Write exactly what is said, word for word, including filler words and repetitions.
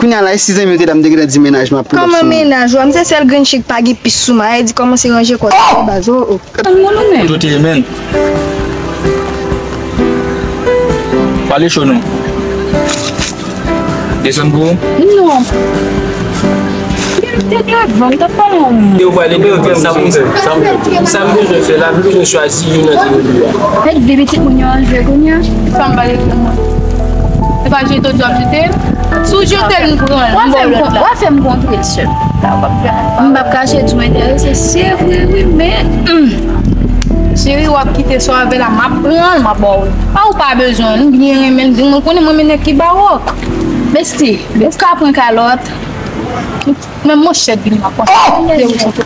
Kounye a la, e si zanmi yo te la, m te gentan di mennaj m ap pull up sou mwen. Kòman mennaj ou a? M se sèl grenn chik pa gen pis sou mwen. E di kòmanse ranje kò w, baz, o, o. An moun ou menm? Kote w te ye, menn? Pale cho non. Desann pou ou? Non. Te devan, m t ap pale yon moun. Yo pale de sa m, sa m, sa m bezwen fè la, m bezwen chwazi youn nan de yo. Fèt vle pitit moun yo an jwe kounye a. Sa m pale pou mwen. E pa jete w di w ap jete l? Si w jete l, m pran l, m ba w lòt la. W ap fè m kontre l sèl. M p ap kache di w enterese, se vre wi, men, hmm. Cheri, w ap kite sa w avè l la, m ap pran l, m ap ba w l. Pa ou pa bezwen l, m byen renmen l, mwen konnen mwen men nèg ki ba w. Besti, ou ka pran kalòt. Men monchè, vin la, pase.